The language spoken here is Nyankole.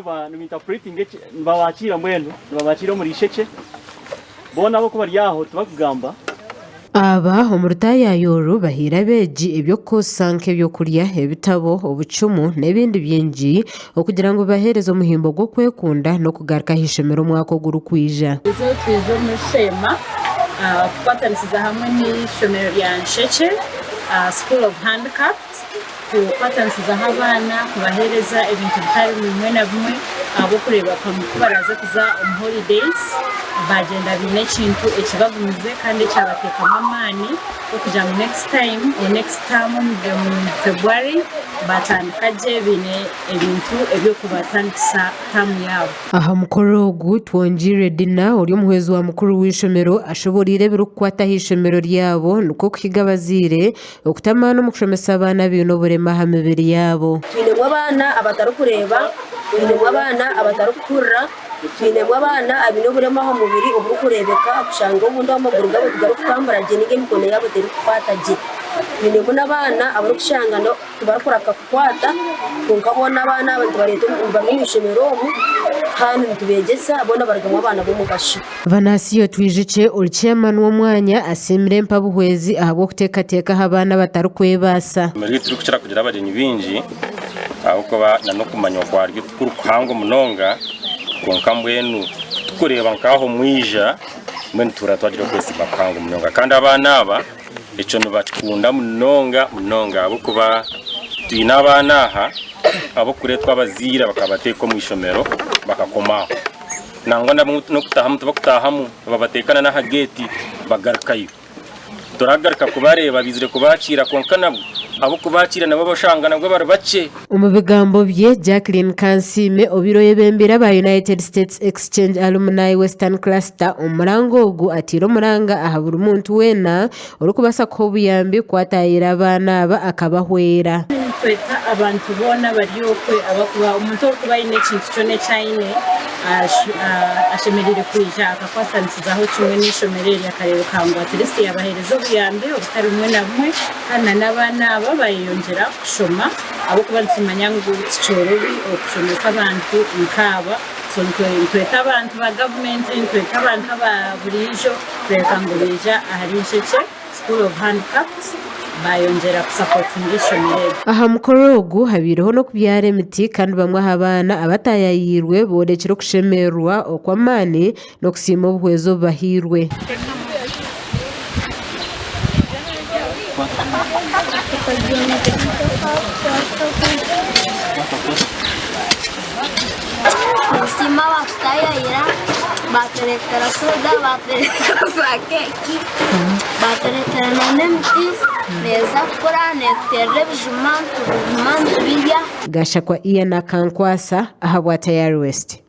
Niba nibabakiira mbwenu nibabakiira omuri ishekye boona abo ku bari aho tibakugamba. Aba omu rutaayaayo oru bahaire abeegi eby'okukozesa nk'ebyokurya, ebitabo, obucumu n'ebindi bingi okugira ngu bibaheereze omuhimbo gw'okwekunda n'okugaruka aha ishomero omwaka ogurikwija. Eizooba twija omuri Sheema kukwatanisiza hamwe n'eishomero rya Nshekye School of Handicapped Kukwatanisizaho abaana, kubaheereza ebintu bitari bimwe na bimwe ahabw'okureeba ku baraaze kuza omu holidays baagyenda baine ekintu ekibagumize kandi ekyabateekamu amaani g'okugira ngu next time or next term omu February baatandika gye baine ebintu eby'okubatandikisa taamu yaabo. Aha mukoro ogu, Twongiire Dina ori omuhwezi wa mukuru w'eishomero ashoboreire ebirikukwata aha ishomero ryabo nikwo kuhiga abazaire Okuta amaani omu kushomesa abaana abaine oburema aha mibiri yaabo. Twinemu abaana abatarikureeba, twinemu abaana abatarikuhurira, twinemu abaana abaine oburema aha mubiri oburikureebeka kushanga obundi amaguru gaabo tigarikutambura gye nainga emikono yaabo terikukwata gye. Twinemu n'abaana abarikushanga tibarikuraka kukwata kwonka boona abaana aba nitubareeta bari omu ishomero omu kandi nitubeegyesa boona barugamu abaana b'omugasho. Vanasio Twijukye ori chairman w'omwanya asiimire Mpabuhwezi ahabw'okuteekateeka aha baana abatarikwebaasa. Eishomero ryaitu tirikukira kugira abagyenyi baingi ahabw'okuba n'okumanywa kwaryo tikuri kuhango munonga kwonka mbwenu kutukureeba nk'aho mwija mbwenu tuhurira twagira okwesiima kuhango munonga kandi abaana aba ekyo nibakikunda munonga munonga ahabw'okuba twine abaana aha abarikureetwa abazaire bakabateeka omu ishomero bakakoma aho. Nangwa n'okutaahamu tibakutaahamu, nibabateeka n'aha geeti bagarukayo. Turagaruka kubareeba baizire kubaakiira kwonka nabwo ab'okubaakiira nabo oshanga nabwo bari bakye. Omu bigambo bye, Jacqueline Kansiime obaire oyebembeire aba United States Exchange Alumni Western Cluster omu muranga ogu ataire omuranga aha buri muntu weena orikubaasa kuha obuyambi kukwatayira abaana aba akabahwera. Nitweta abantu boona abari okwe abakuba omuntu orikuba aine ekintu kyona eki aine ashemereire kwija akakwatanisizaho kimwe n'eishomero eri akareebeka ngu at least yabaheereza obuyambi obutari bumwe na bumwe kandi na n'abaana aba bayeyongyera kushoma ahabw'okuba nitumanya ngu tikyorobi okushomesa abantu nkaaba so nitweta abantu ba gavumenti nitweta abantu aba buriijo kureebeka ngu baija ahari Nshekye School of Handicapped bayongyera kusapotinga eishomero eri. Aha mukoro ogu habaireho n'okubyara emiti kandi bamwe aha baana abataayayiirwe boorekire okushemererwa okw'amaani n'okusiima obuhwezi obu bahairwe. Ninsiima abaatutaayayira baatureetera soda baatureetera za keeki baatureetera n'emiti neeza kukura neetuteerera ebijuma tubijuma nitubirya. Gashakwa Ian Akankwasa ahabwa Tayari West.